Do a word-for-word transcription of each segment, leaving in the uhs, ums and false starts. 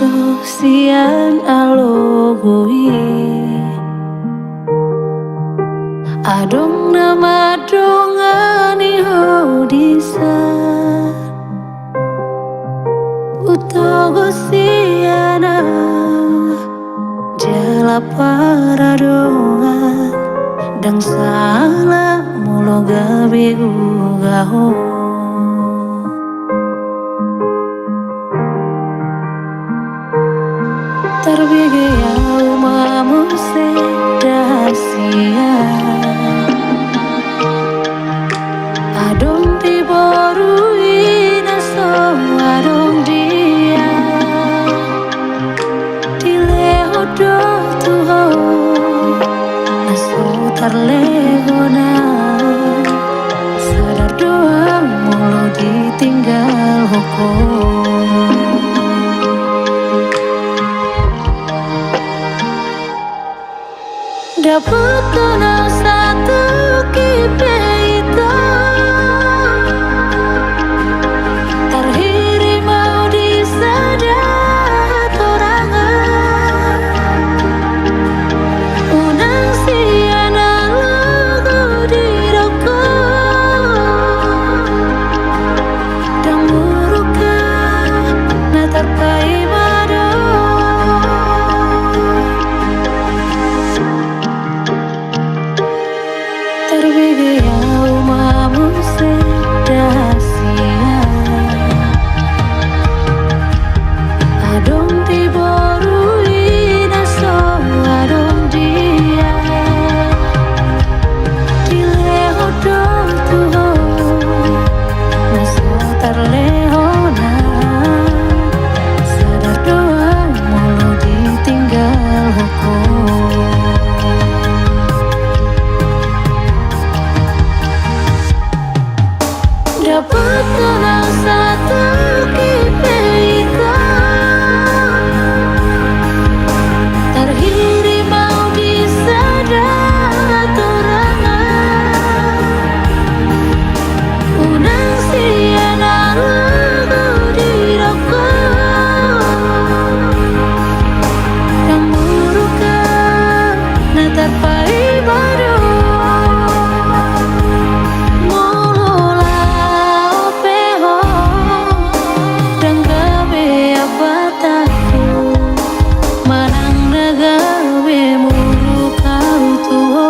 Sian alogo i adong na mandongani ho dison. Hutogu sian ahu jala paradongan, ndang sala molo gabe huuga ho. Tarbege ahu ma muse da sian. Adong di boru i na so adong dia. Dilehon do tu ho na so tarlehon na. Sadar do ahu molo ditinggalhon ho. Dapothon ahu satongkin pe ito. Tarhirim ahu di sada hatorangan. Unang sian alogo didok ho. Ndang muruk ahu na tarpaima do. Tarbege ahu ma muse da sian. Adong di boru i na so adong dia. Dilehon do tu ho na so tarlehon na. Sadar do ahu molo ditinggalhon ho. Dapothon ahu satongkin pe ito. Tarhirim ahu di sada hatorangan. Unang sian alogo didok ho. Ndang muruk ahu na tarpaima do. Molo laho pe ho ndang gabe apat ahu. Manang na gabe muruk ahu tu ho.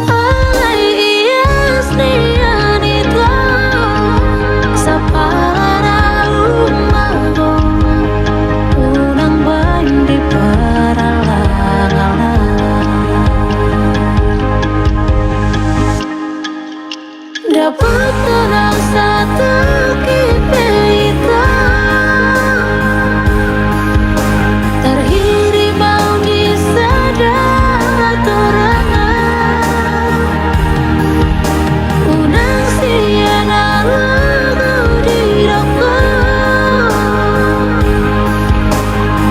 Alai ias nian ito, sapala na umago, unang baen di parallangan. Dapothon ahu satongkin pe ito. Tarhirim ahu di sada hatorangan. Unang sian alogo didok ho.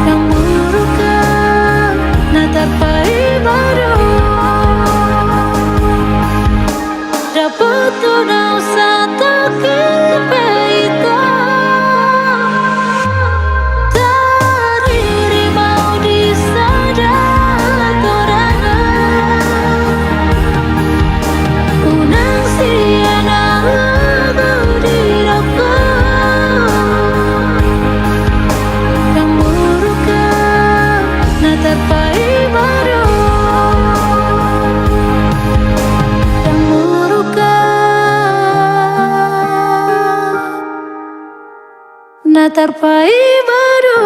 Ndang muruk ahu na tarpaima do. Dapothon ahu satongkin pe ito. Tarhirim ahu di sada hatorangan. Unang sian alogo didok ho. Ndang muruk ahu na tarpaima do. Ndang muruk ahu na tarpaima do.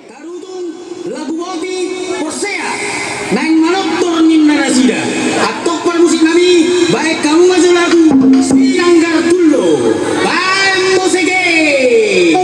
Tarutung lagu boti porsea naeng manortor ninna nasida. Antong parmusik nami, baen hamu ma jo lagu Sinanggar Tullo. Baen musik i.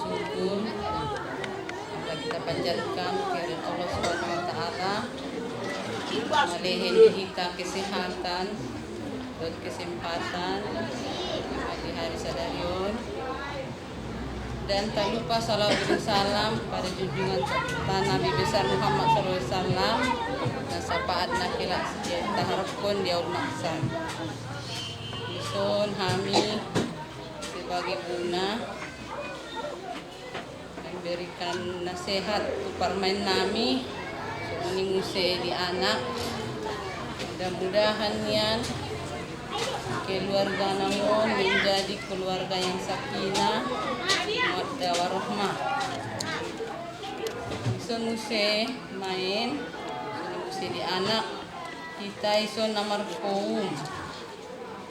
Syukur. Mari kita panjatkan kehadirat Allah Subhanahu wa Ta'ala. Malehon di hita kesehatan dan kesempatan di hari sadari on. Dan tak lupa salawat dan salam pada junjungan kita Nabi besar Muhammad sallallahu alaihi wasallam. Na sapaat na hela taharapkon di aul maksam. Dison hami sebagai buna memberikan nasihat tu parumaen nami, songon i muse di anak. Mudah-mudahan nian keluarga na on menjadi keluarga yang sakinah, mawaddah warahmah. Dison muse maen, songon i muse di anak, hita dison na markoum.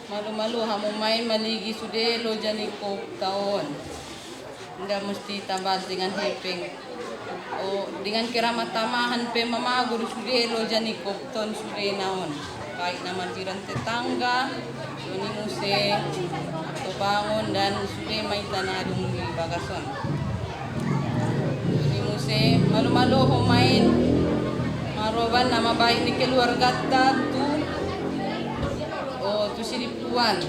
Malo-malo hamu maen maligi sude loja ni koumta on. Nda musti tabahen dengan hepeng. O, dengan keramat tamahan pe mamago do sude loja ni koumta on sudena on. Baik na marjiran tetangga, songon i muse atobangon dan sude ma hita na adong di bagas on. Songon i muse malo-malo ho maen maroban nama baik ni keluargata tu, o, tu Sidimpuan.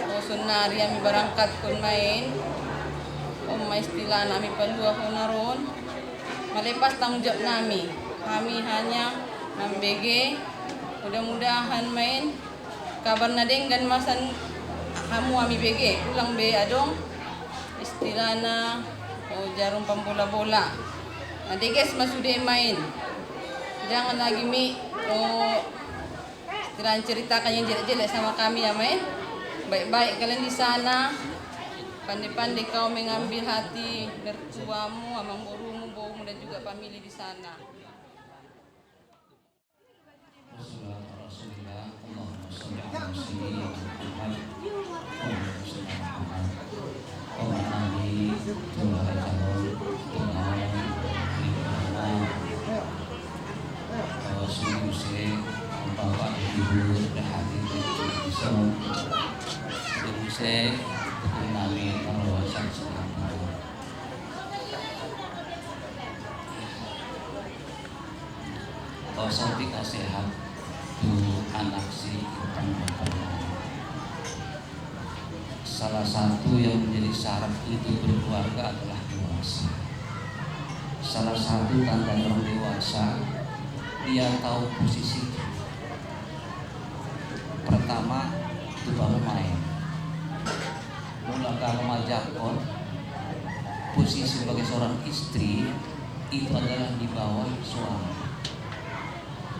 O, saonnari hami barangkathon maen. On ma istilahna hami paluahon on. Malepas tanggung jawab nami. Hami hanya mambege. Mudah-mudahan maen kabar na denggan ma sian hamu hami bege. Ulang be adong istilahna, o, jarum pambola-bola. Na deges ma sude maen. Jangan lagi mi, o, Istilahnya ceritakan yang jelek-jelek sama kami ya, maen. Baik-baik kalian di sana. Pandai-pandai kau mengambil hati mertuamu, amang borumu, borumu dan juga family di sana. Wassalatu ala Rasulillah. Allahumma shalli ala Sayyidina Muhammad. Allahumma shalli ala Muhammad. Allahumma amin. Allahumma amin. Songon i muse, bapak ibu, dan hadirin di sini. Songon i muse, dukun nami, marroha sian Sidimpuan. Songon i ma nasihat tu anak si Irfan. Salah satu yang menjadi syarat untuk berkeluarga adalah dewasa. Salah satu tanda orang dewasa, dia tahu posisi. Pertama, itu baru main. Mula kalau majakon, posisi sebagai seorang istri itu adalah di bawah suami.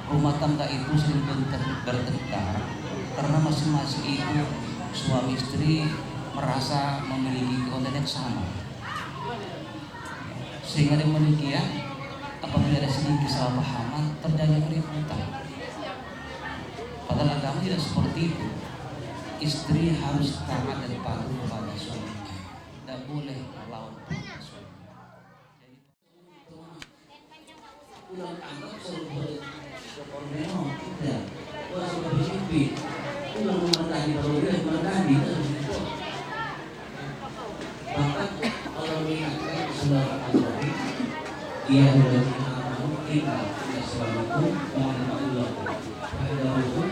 Rumah tangga itu sering berteng-, bertengkar karena masing-masing itu suami istri merasa memiliki konten yang sama. Sehingga dengan demikian, apabila ada sedikit kesalahpahaman, terjadi keributan. Padahal agama tidak seperti itu. Istri harus taat dan patuh kepada suaminya. Tidak boleh melawan perintah suaminya. Ulang anggap sebagai seorang memang tidak. Wah, sebagai mimpi. Ulang rumah tangga, kalau dia rumah tangga, kita harus support. Bahkan Allah mengingatkan, saudara Allah, ya ayyuhalladzina amanu inna min azwajikum wa abnaikum wa ikhwanikum.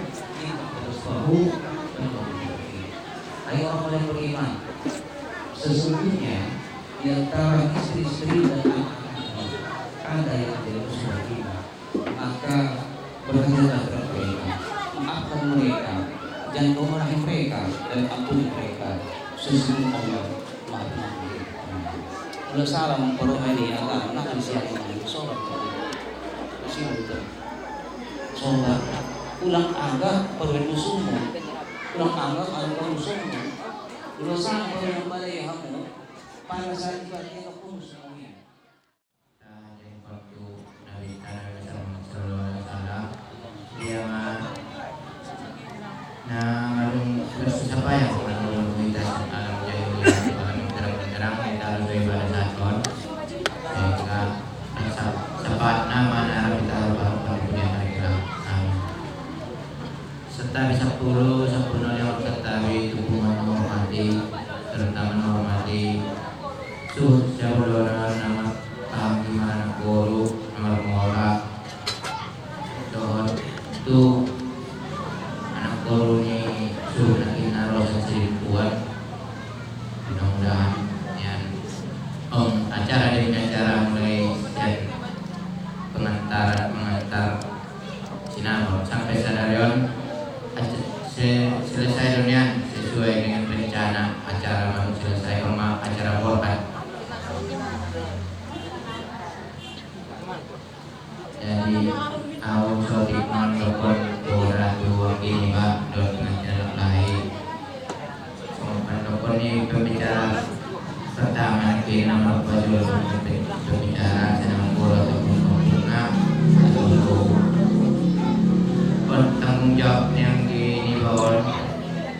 Ayo, orang yang beriman, sesungguhnya di antara istri-istri dan anak-anak ada yang menjadi musuh kita, maka berhentilah terhadap mereka, maafkan mereka, jangan kau marahi mereka, dan ampuni mereka. Sesungguhnya Allah Maha Pengampun. Ulang salam, baru ini agak nak disiapkan sobat. Sini, sobat. Ulang anggap perwin musuhmu. Ulang anggap angka musuhmu. Ulang salam, baru yang pada ya hamu. Pada saat ibadah kita pun semuanya. Nah, jadi waktu Nabi kita, Nabi Muhammad sallallahu alaihi wasallam, dia mah, nah, malum bersusah payah, malum komunitas alam jahiliyah, alam terang-terang, kita harus beribadah saat kon. Sehingga sa-, sapaatna mana kita harus bangun pada dunia akhirat. Amin. Santabi sampulu, sampulu na lima santabi, tu punguan na hormati, terutama na hormati Suhut sian Sibulona na marhahamaranggi, anak boru na marmora, dohot tu anak boru ni suhut nangkin na ro sian Sidimpuan. Mudah-mudahan nian, om, acara, di acara mulai sian pengantaran, pengantar sinamot sampe sadari on, aca-, se-, selesai do nian sesuai dengan rencana acara, baru selesai, om, acara borhat. Jadi, au so tinggal dohot tu anggi niba dohot pengantin lahi. Songon pandokon ni pembicara pertama, nangkin na marpajolo pembicara, sian amang boru ataupun ompungna, atau on tanggung jawab ni anggi niba on,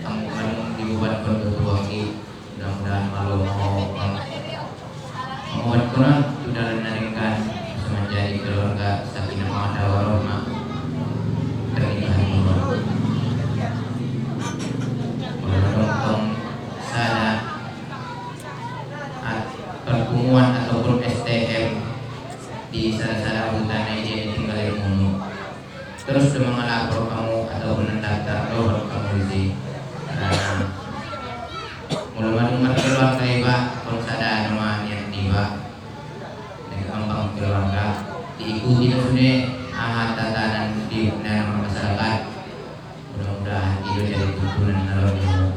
tanggung, dibebanhon do tu anggi. Mudah-mudahan malo, mangobathon tu dalan na denggan, asa manjadi keluarga sakinah mawaddah warahmah. Pernikahan ini, molo adong tong sada, at-, pertemuan ataupun S T M di sada-sada huta na i, jadi tinggal di munu. Terus do mangalapor hamu ataupun mandaftar dohot hamu disi. Nah, molo adong markeluarga iba, on sada nama nian niba. Dengan gampang keluarga, diikuti do sude aha tatanan di na marmasyarakat. Mudah-mudahan i do jadi tuntunan na ro di hamu.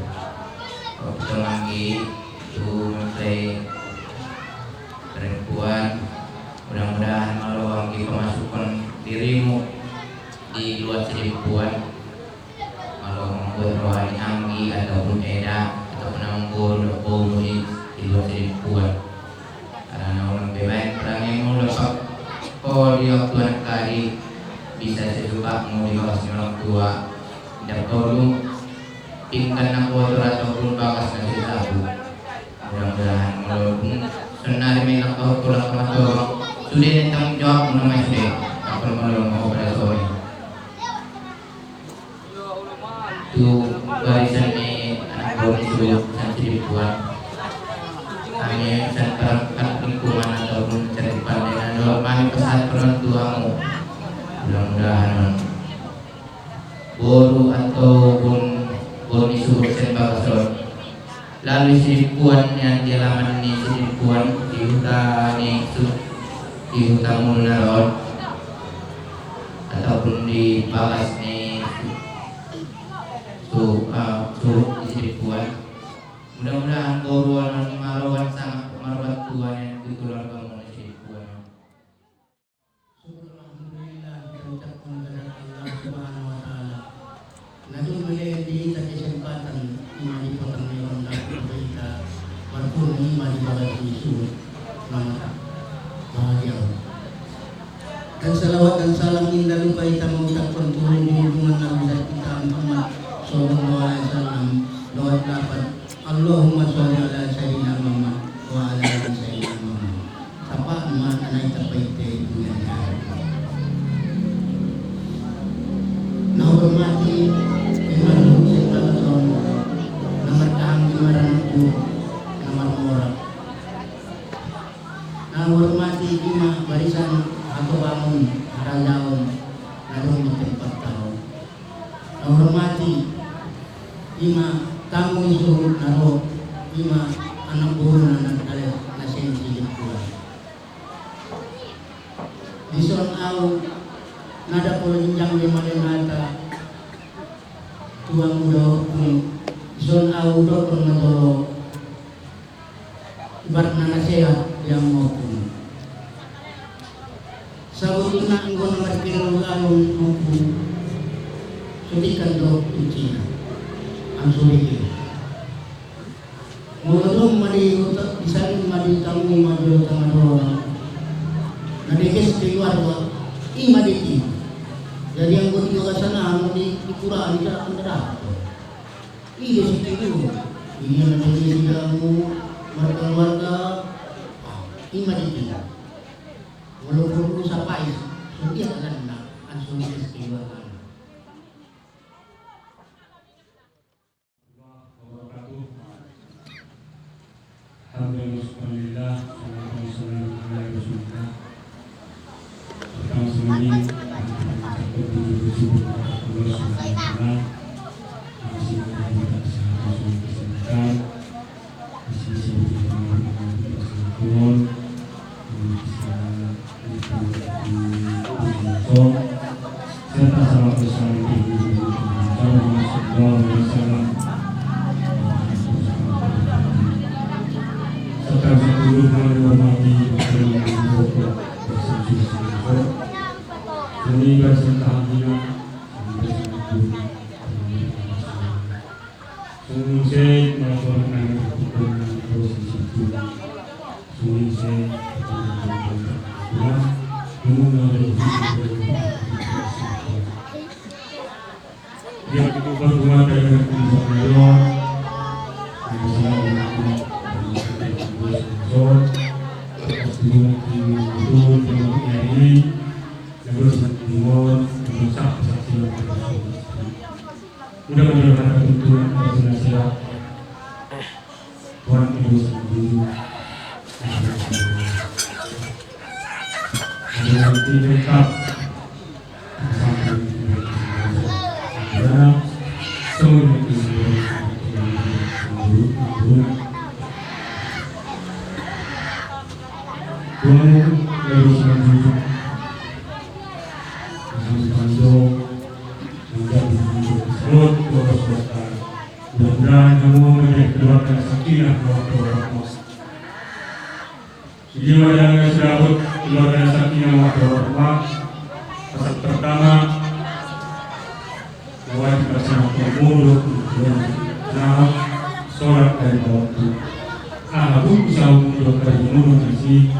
Oke, tong anggi, tu mempelai perempuan, mudah-mudahan malo anggi pemasukan dirimu di luar Sidimpuan, malo membuat roha ni anggi ataupun eda ataupun amang boru dohot boru di, di luar Sidimpuan. Karena unang be baen perangemu, lempak ho di waktu anak tadi, bisa sesuka mu di bagas ni orang tua. Inda porlu pinggan na kotor ataupun bagas na so disapu. Mudah-mudahan molo dung sonari ma i, lempak ho tu langka martobang, sude na tanggung jawabmu nama i sude. Angkon molo ho pada soni. Tu barisan ni anak boru ni suhut sian Sidimpuan. Hami sian perangkat lingkungan ataupun sian pande na dohot hami pasahathon tu hamu. Mudah-mudahan on boru ataupun boru ni suhut sian bagas on, lalu Sidimpuan nian, di alaman ni Sidimpuan, di huta ni su-, di huta munu na ro on, ataupun di bagas ni su-, su-, ah, suhut di Sidimpuan. Mudah-mudahan boru on maroban sangap, maroban tua nian tu keluargamu na Sidimpuan on. Syukur, alhamdulillah, kita ucapkan kehadirat Allah Subhanahu wa Ta'ala. Na dung male di hita kesempatan, ima di potang ni on, dapat berita, berkunjung ima di bagas ni suhut, nama tak bahagia. Dan salawat dan salam inda lupa hita mengucapkan turun di junjungan Nabi besar kita Muhammad sallallahu alaihi wasallam, doa dapat Allahumma sholli ala Sayyidina Muhammad wa ala ali Sayyidina Muhammad. Sapa ma na naeng tapainte di dunia ni ari. Na hormati, ima suhut sian bagas on, na marhahamaranggi, na marmora. Na hormati, ima barisan hatobangon, harajaon, na adong di tempat on. Na hormati, ima tamu ni suhut na ro, ima anak boru na, na tale na sian Sidimpuan. Dison au, nada pola jinjang di male hata, tu hamu dohot, dison au dohot na tolo. Ibaratna nasehat di hamu ompung. Sabotulna anggo na markira ulang ompung, so tingkan do kuncina. Anggo so denggan. Molo dung ma di huta, di sandung ma di tamu ma di huta madua. Na deges keluarga, ima denggan. Jadi anggo di bagasan hamu di, di kura, di dalam darat. I do sitio. Ia na denggan di hamu markeluarga, ah, ima denggan. Walaupun usaha pais, so dia dalanna, langsung di keluarga. Alhamdulillah, wassalatu wassalamu ala Rasulillah. Pertama sekali, kami mengucapkan puji bersyukur kepada Allah Subhanahu wa Ta'ala. Masih memberikan kesehatan, semoga kesehatan. Masih bisa berjumpa dengan kita semua. Bisa Mudah-mudahan ada keuntungan, ada penasihat. Tuhan Ibu sendiri. Ada yang tidak. Mudah-mudahan kamu menjadi keluarga sakinah mawaddah warahmah. Jadi, wajar nggak sih, Daud? Keluarga sakinah mawaddah warahmah. Pasal pertama, wajib bersama penghulu, nah, sholat dari waktu. Ah, aku bisa untuk dari menurut sih,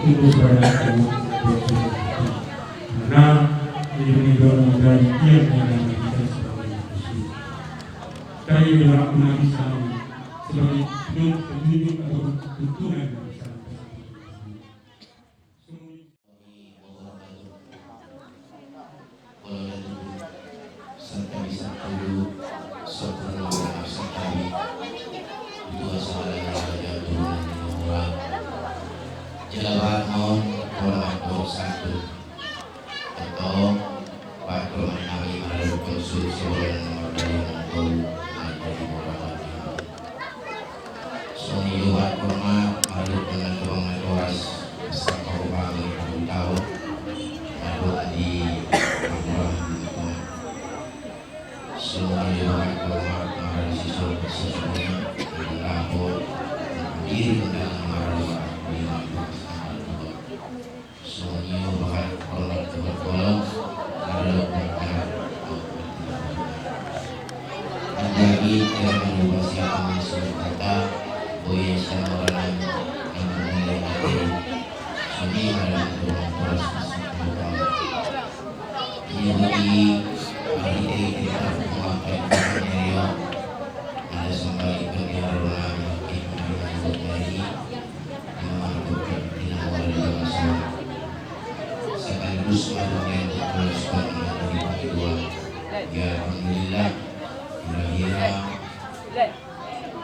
untuk sebagai, karena ini menjadi tiap yang kita sebagai muslim. Tapi dalam aku nanti selalu sebagai penunjuk atau tuntunan dari sana. Santabi, santabi, santabi. Itu asal dari raja turun dari orang. Jelabat non, orang atau satu. Atau, Pak, kalau menang lima ribu konsul sebulan nomor dari orang atau ada di orang. Songon i do, Pak, hormat, mardongan na tongtong na horas, sangkap upa ni tahu-tahu, mardongan di panggoran di tengah. Songon i do, Pak, hormat, mardongan di siswa, siswa, mardongan lapor, mardongan diri, mardongan mardongan di mardongan. Songon i do, Pak, hormat, hormat, hormat. Manjadi, kira-kira, siapa masuk kata, boya siapa orang yang, yang mulai materi. Songon i, hormat, hormat, hormat. Ia bagi, bagi kita, kita, kita, kita, ada sembali penjara, kita, kita, kita, Sekaligus bagian dari kedua. Ya, alhamdulillah. Kira-kira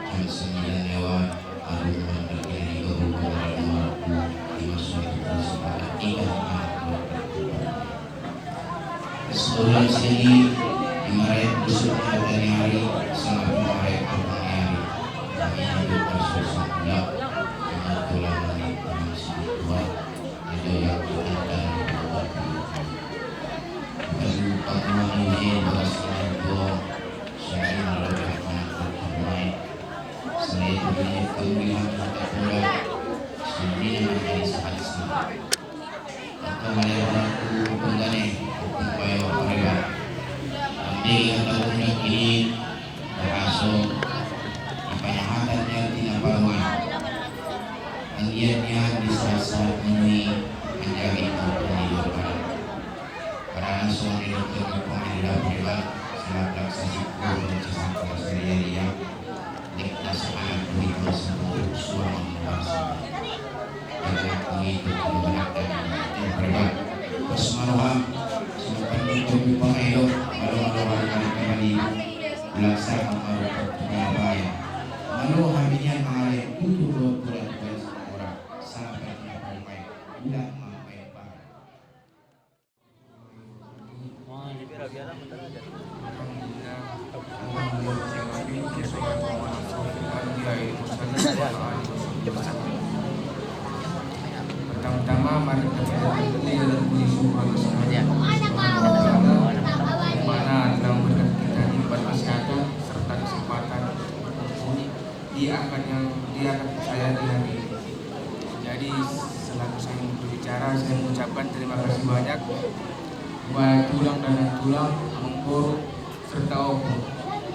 jam sembilan lewat, baru mendaki dari Kabupaten Maluku, di masuk itu sepakat kita. Sebelum sini, di mare busuk kota ni ari, sangat mare kota ni ari. Kami hidup bersusah pula, dengan tulang dari orang sini tua, ada yang kita dari bawah. Lalu, patungan ini berhasil dua, saya lalu akan terkenai. Saya punya pilihan kata kurang, sendiri menjadi saksi. Angka malebar tu penggabe, tu payo parebar. Ande angka gondang ini, baraso, di panyahatan ni arti na paruan. Anggiat nian di saat-saat menui, menjadi tu penghidupan. Karena suami dokter berpengadilan parebar, selamat sasi, kurang sasi, kurang sasi, ya. Dek, na sahat do i, suang ni bangso. Dek, na i tu keluarga, yang berbat. Pos ma roham, sumpan ni kopi pamailo, malo-malo hari-hari kembali. Laksana marupa punya baya. Malo hami nian ale, tutu do. Mari kita berdoa di dalam puji syukur atas nama Tuhan Subhanahu wa Ta'ala, di mana telah memberikan kita nikmat kesehatan serta kesempatan untuk menghuni di akad yang, di akad saya di hari ini. Jadi, selaku saya yang berbicara, saya mengucapkan terima kasih banyak buat tulang dan tulang, amangboru, serta ompu.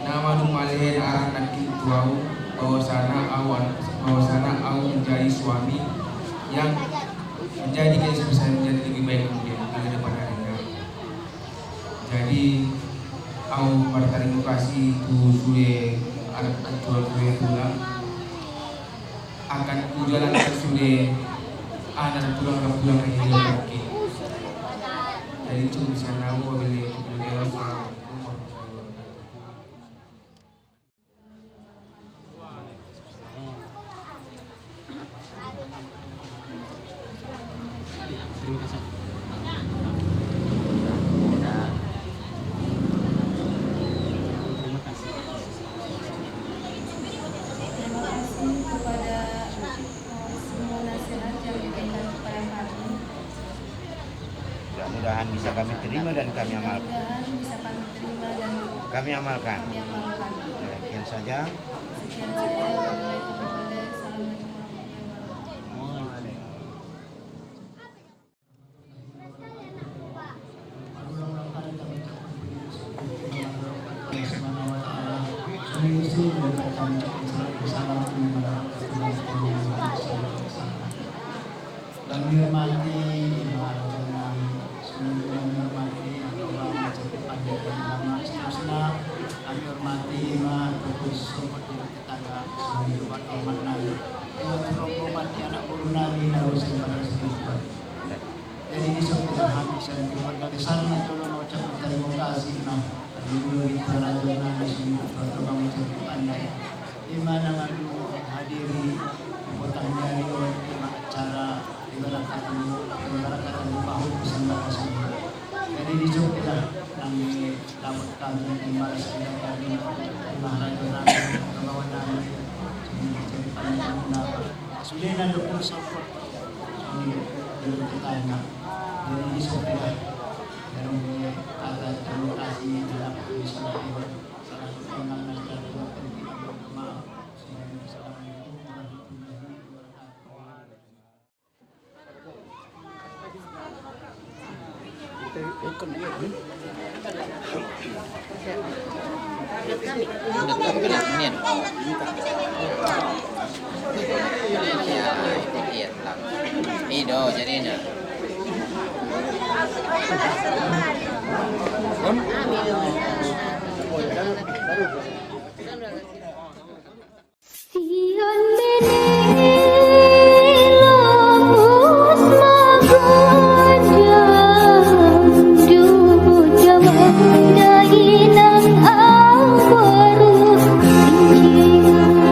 Na mandung malehen aranna tu ahu, bahwasana ahu, bahwasana ahu menjadi suami yang menjadikan istri saya menjadi lebih baik kemudian di hadapan harinya. Jadi, ahu berterima kasih tu sude anak tulang, sude tulang. Akan kujalankan sude anak tulang, anak tulang yang hidup mungkin. Jadi, cuma bisa nau, wabillahi taufiq wal hidayah. Wassalamualaikum warahmatullahi wabarakatuh. Terima kasih kepada, eh, semua nasihat yang diberikan kepada kami. Mudah-mudahan bisa kami terima dan kami amalkan. Mudah-mudahan bisa kami terima dan kami amalkan. Kami amalkan. Ya, sekian saja. Sekian saja. Wabillahi taufiq wal hidayah. Assalamualaikum warahmatullahi wabarakatuh. Kami hormati, ima raja nami, songon i kami hormati, angka ulama, sepuh, ulama, seterusna. Kami hormati, ima tokoh sompot di tetangga, songon i dohot omak nami, dohot rombongan ni anak boru nami na ro sian Batam sendiri. Jadi, di son pe hami sian keluarga besar na tolu mengucapkan terima kasih, ima. Di dua itu raja nami, songon i dohot omak, sepuh, pandai. Ima na mandung hadiri, potang jari on, ima acara ibarat kata, ibarat kata, bahut pesan bahasa. Jadi, di son pe nang dapot hami, ima raja nami, ima raja nami, kawan nami, ima jadi panjang nami. Sude na dapot sompot, songon i di tetangga. Jadi, di son pe nang, jadi kata terima kasih, dalam bisa nami. Ido jadina. Sian Bene lomus ma gondang, dohot dainang amboru ginjang.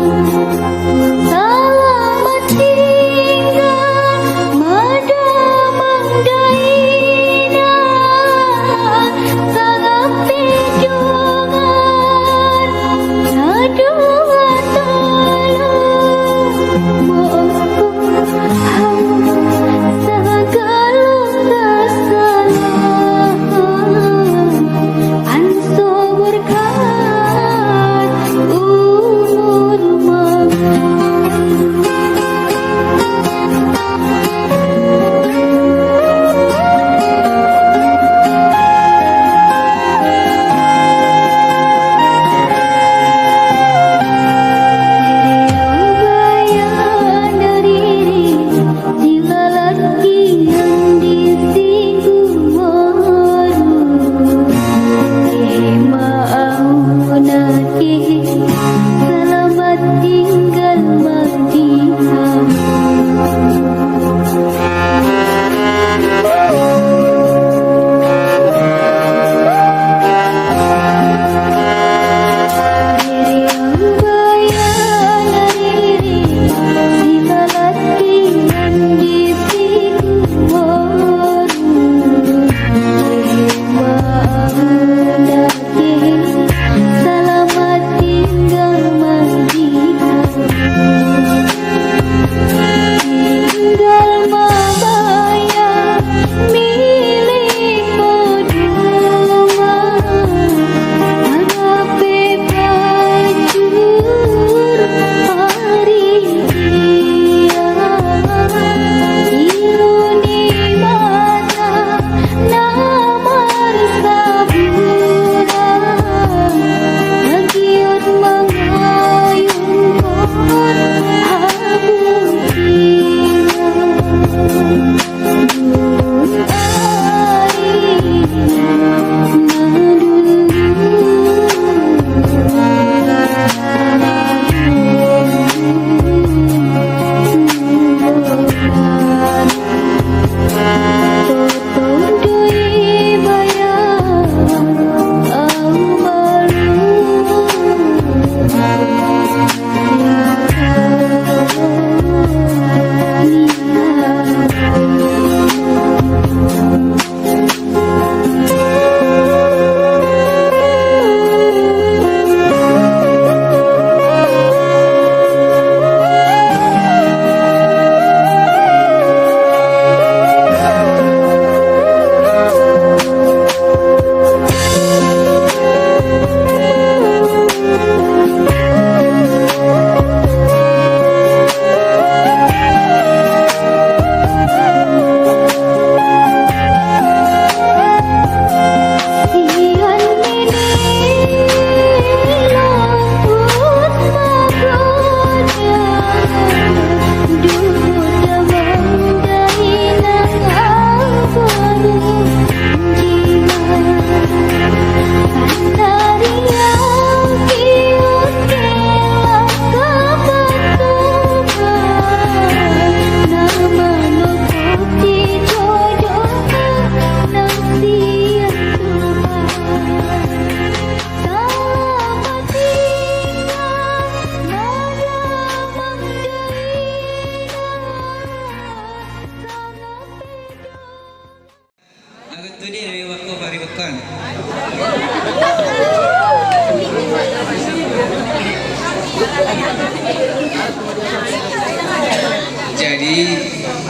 Jadi,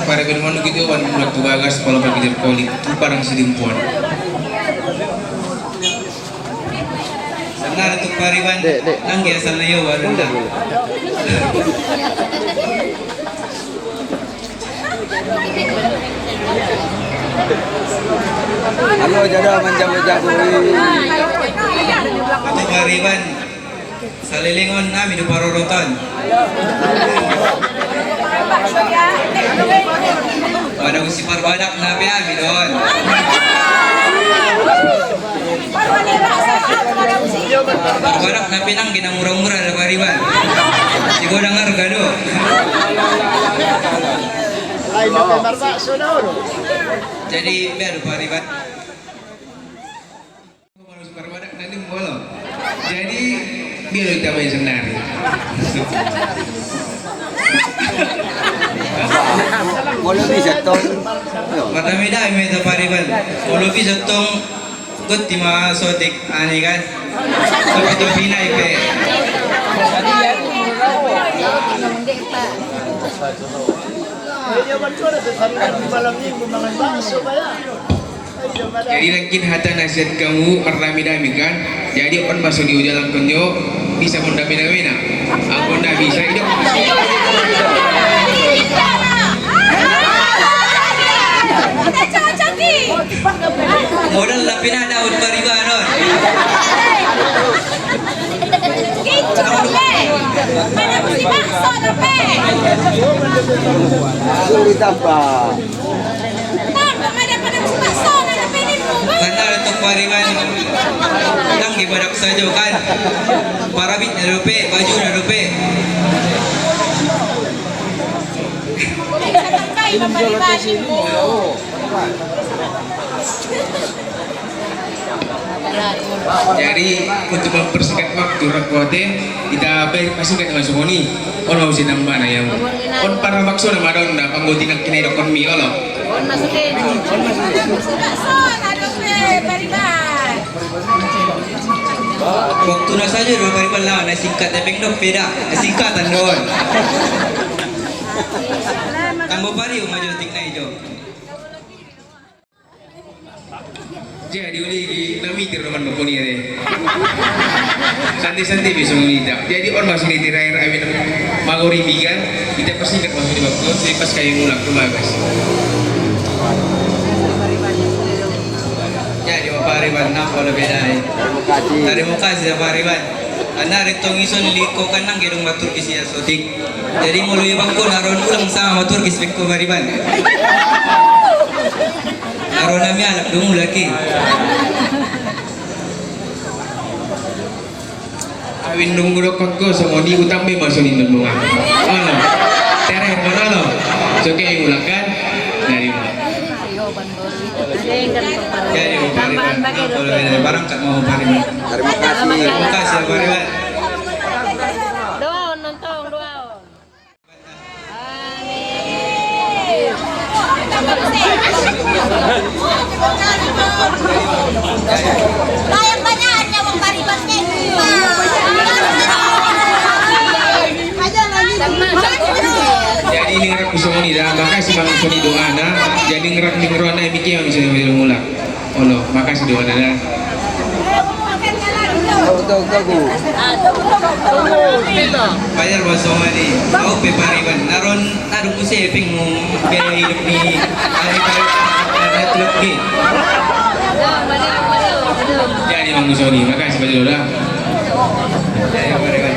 pariban, manuk itu wan mulak tu bagas, pola pagi jadi kolik tu parang sidimpuan. Sannari tu pariban, nang dia sana yo baru dah. Halo, jada manjago-jago. Atau pariban, salelengon nami do parorotan. Pada usi parbadak na pe ami don. Parbadak na pe nang di na mura-mura do pariban. Sigodang arga do. Jadi bea do pariban. Jadi dia lo ita main sendiri. Kalau bisa tong. Mata meda me ta pariban. Kalau bisa tong. Gutti ma sotik ani kan. Tapi tu pinai pe. Jadi nangkin hata nasihat hamu mardame-dame kan. Jadi on ma so diujalanhon jo bisa mardame-dame na. Anggo na bisa idok. Modal na pinada on pariban on. Suri tamba. Karena untuk pariban nang di badak sajo kan. Parabitna dope, bajuna dope. Jadi untuk mempersingkat waktu rakuate, kita ber-, persingkat langsung oni. On ma usi nambana ya. On para bakso na madon da panggotinan kina idokon mi olo. Waktu na saja do pariban lawan na singkat epeng do peda na singkatan do on. Tambo pariu ma jo tikna ijo. Jadi uli na mitir roman mokoni ade. Santai-santai bisa mengidap. Jadi on masih di tirakhir awin magori bigan kita persingkat masih di waktu jadi pas kayu mulak ke bagas. Jadi pariban nang kalau bedai. Terima kasih. Terima kasih ya pariban. Karena retong ison liko kan nang gedung matur di sini sotik. Jadi mulu ibang ko naron ulang sama matur di spek ko pariban. Aro nami alap dung ulak i. Awin dung udokkon ko songon i utambai ma songon i dung dunga. Olo. Tere manolo. Soke i ulak kan. Dari ma. Jadi mau pariban. Kalau dari barang tak mau pariban. Terima kasih. Terima kasih pariban. Doa nonton doa. Jadi ningrap songon i da, makasih mangan songon i doana. Jadi ningrap ningrona mikir yang bisa mulak. Olo, makasih doana da. Pajar basomani, au pe pariban, naron, naron muse ping mu biaya hidup ni, ari pariban, na tulak ni. Jadi mangan songon i, makasih pajar da. Jadi pariban.